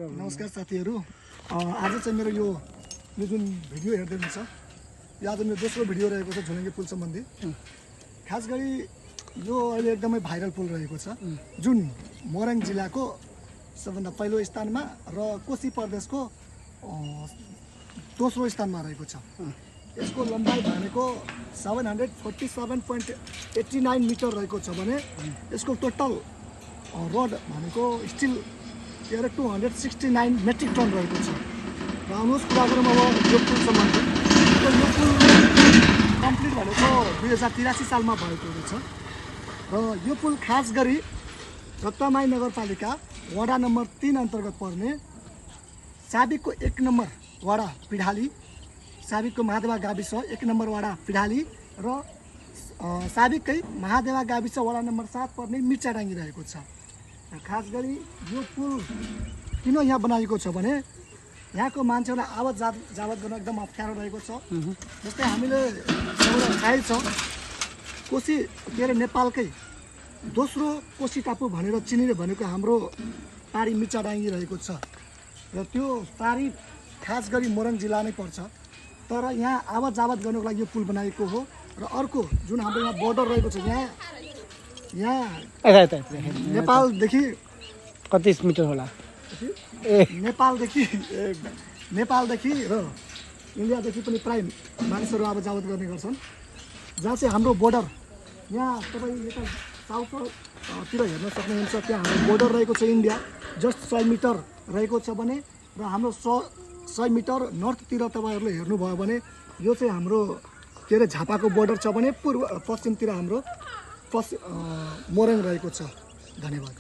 नमस्कार साथीहरू, आज चाहिँ मेरो यो जुन भिडियो हेर्दै हुनुहुन्छ यो आज मेरो दोस्रो भिडियो रहेको छ झोलुङ्गे पुल सम्बन्धी। खास गरी यो अहिले एकदमै भाइरल पुल रहेको छ जुन मोरङ जिल्लाको सबभन्दा पहिलो स्थानमा र कोशी प्रदेशको दोस्रो स्थानमा रहेको छ। यसको लम्बाइ भनेको 747.89 मिटर रहेको छ भने यसको टोटल रोड भनेको स्टिल 269 मेट्रिक टन रहेको छ। र आउनुहोस् कुरा गरौँ अब यो पुल सम्बन्धी। यो पुल कम्प्लिट भनेको 2083 सालमा भएको रहेछ र यो पुल खास गरी रत्नमाई नगरपालिका वडा नम्बर 3 अन्तर्गत पर्ने साबिकको 1 नम्बर वडा पिडाली, साबिकको महादेवा गाविस 1 नम्बर वडा पिडाली र साबिककै महादेवा गाविस वडा नम्बर 7 पर्ने मिर्चाडाङ्गी रहेको छ। खास गरी यो पुल किन यहाँ बनाएको छ भने यहाँको मान्छेहरूलाई आवत जावत गर्न एकदम अप्ठ्यारो रहेको छ। जस्तै हामीले सबैलाई थाहै छ कोशी नेपालकै दोस्रो कोशी टापु भनेर चिनिने भनेको हाम्रो पारी मिर्चाडाङ्गी रहेको छ र त्यो पारी खास गरी मोरङ जिल्ला नै पर्छ। तर यहाँ आवत जावत गर्नको लागि यो पुल बनाएको हो। र अर्को जुन हाम्रो यहाँ बोर्डर रहेको छ यहाँ नेपालदेखि कति मिटर होला नेपालदेखि र इन्डियादेखि पनि प्राय मानिसहरू आवत जावत गर्ने गर्छन्। जहाँ चाहिँ हाम्रो बोर्डर यहाँ तपाईँ यता साउथतिर हेर्न सक्नुहुन्छ, त्यहाँ हाम्रो बोर्डर रहेको छ इन्डिया जस्ट 100 मिटर रहेको छ भने र हाम्रो 100 मिटर नर्थतिर तपाईँहरूले हेर्नुभयो भने यो चाहिँ हाम्रो झापाको बोर्डर छ भने पश्चिमतिर हाम्रो मोरङ रहेको छ। धन्यवाद।